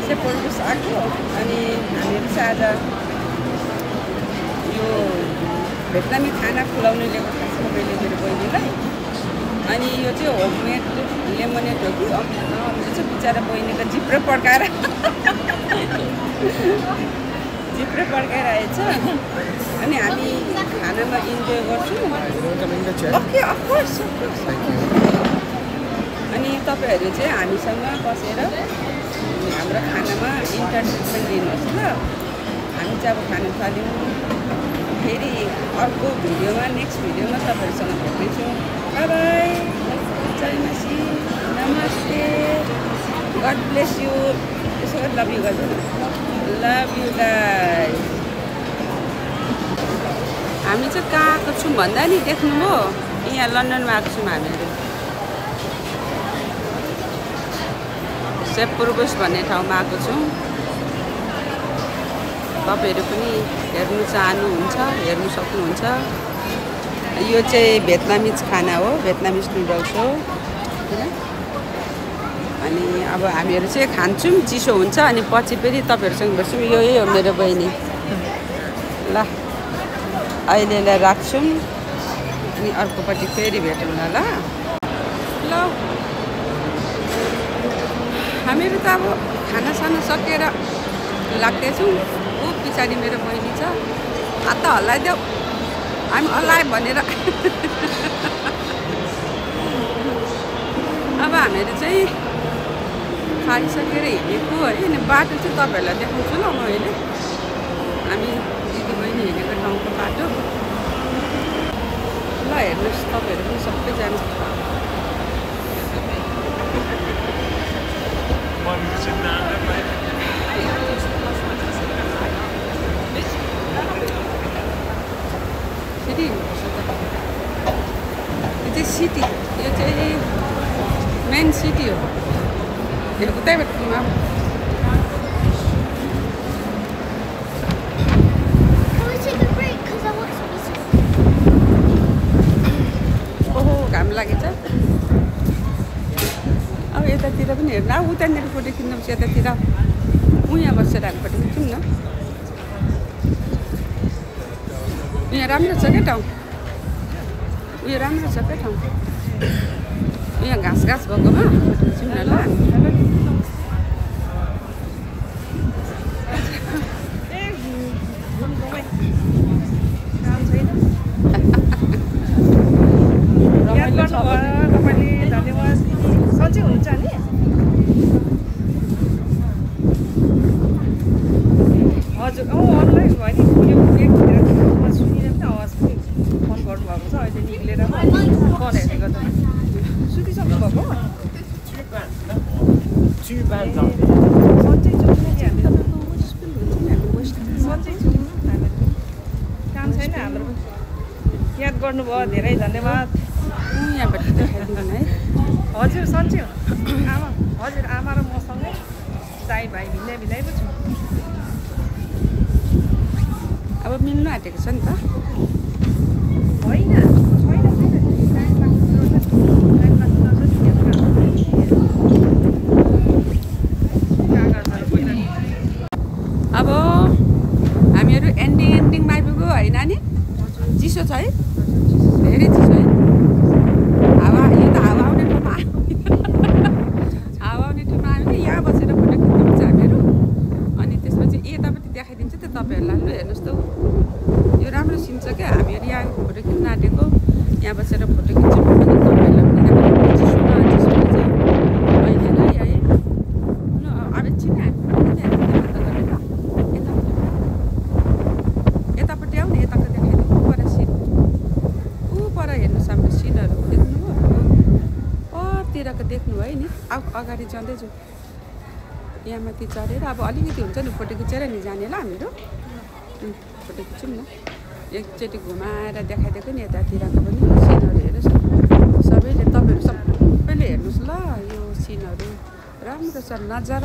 सेपरोटस आएको अनि हामीहरू चाहिँ आज यो भेटनामी खाना खुलाउनु ल्याएको खास मैले मेरो बहिनीलाई। अनि यो चाहिँ होममेड लेमनेड हो कि मेरो चाहिँ बिचरा बहिनीको जिब्रो पड्काएर आएछ। अनि हामी खानामा इन्जोय गर्छौँ। Okay of course. अनि तपाईँहरू चाहिँ हामीसँग बसेर हाम्रो खानामा इन्टरटेनमेन्ट दिनुहोस् ल। हामी चाहिँ अब खाना थाल्यौँ। फेरि अर्को भिडियोमा नेक्स्ट भिडियोमा तपाईँहरूसँग भेट्नेछौँ। By by. जय मसी। नमस्ते। God bless you. यसो गरी लभ यु गर्नु। Love you guys. हामी चाहिँ कहाँ आएको छौँ भन्दा नि देख्नुभयो यहाँ लन्डनमा आएको छौँ हामीहरू। सेपरोटस भन्ने ठाउँमा आएको छौँ। तपाईँहरू पनि हेर्नु चाहनुहुन्छ हेर्नु सक्नुहुन्छ। यो चाहिँ भियतनामिज खाना हो, भियतनामिज नुडल्स हो हैन। अनि अब हामीहरू चाहिँ खान्छौँ, चिसो हुन्छ अनि पछि फेरि तपाईँहरूसँग भेट्छौँ। यही हो मेरो बहिनी। ल अहिलेलाई राख्छौँ अनि अर्कोपट्टि फेरि भेटौँला ल। ल हामीहरू त अब खानासाना सकेर लाग्दैछौँ। ऊ पछाडि मेरो बहिनी छ। हात त हल्लाइदेऊ हामी हल्लाए भनेर। अब हामीहरू चाहिँ खाइसकेर हिँडेको है। अनि बाटो चाहिँ तपाईँहरूलाई देखाउँछु ल म अहिले। हामी दिदीबहिनी हिँडेको ठाउँको बाटो ल हेर्नुहोस् तपाईँहरू पनि सबैजना। फेरि यो चाहिँ सिटी, यो चाहिँ मेन सिटी हो। उतैबाट ओहो घाम लागेछ। अब यतातिर पनि हेर्नु। अब उतानिर फोटो खिच्नुपर्छ। यतातिर यहाँ बसेर हामी फोटो खिच्छौँ न। यहाँ राम्रो छ क्या ठाउँ। उयो राम्रो छ क्या ठाउँ। यहाँ घाँस भएकोमा फोटो खिच्छौँ न ल। हजुर अनलाइन भयो नि। यो एकतिर सुनिरहेको थियो आवाज पनि फोन गर्नुभएको छ। अहिले निक्लेर फोन हेर्दै गर्दा सुतिसक्नु भएको। सन्चै छौँ नि हामी। सन्चै छौँ हामी। काम छैन हाम्रो। याद गर्नुभयो धेरै धन्यवाद। यहाँबाट देखाइदिनु है। हजुर सन्चै हो आमा। हजुर आमा र मसँगै दाइ भाइ भिन्दै पो छौँ। अब मिल्नु आँटेको छ नि त। होइन अब हामीहरू एन्डिङमा आइपुग्यो है नानी। चिसो छ है, धेरै चिसो है। हावा यो त हावा आउने ठाउँमा हावा आउने ठाउँमा आयो नि। यहाँ बसेर फोटो खिच्नुपर्छ हामीहरू। अनि त्यसपछि यतापट्टि देखाइदिन्छ त्यो तपाईँहरूलाई। लु हेर्नुहोस् त यो राम्रो सिन छ क्या। हामीहरू यहाँ फोटो खिच्न आँटेको। यहाँ बसेर फोटो खिच्छौँ। अनि तपाईँहरूलाई पनि देखाइदिन्छ। चिसो चाहिँ अहिले नै है। ल अब एकछिन यतापट्टि आऊ न। यताको देखाइदिनु पर सिन। ऊ पर हेर्नुहोस् हाम्रो सिनहरू देख्नुभयो। तिरको देख्नु भयो नि। अब अगाडि जाँदैछु। यहाँ माथि चढेर अब अलिकति हुन्छ नि फोटो खिचेर नि जाने ल हामीहरू। फोटो खिचौँ न। एकचोटि घुमाएर देखाइदिएको नि यतातिरको पनि सिनहरू हेर्नुहोस् न। सबैले तपाईँहरू सबैले हेर्नुहोस् ल। यो सिनहरू राम्रो छ। नजारा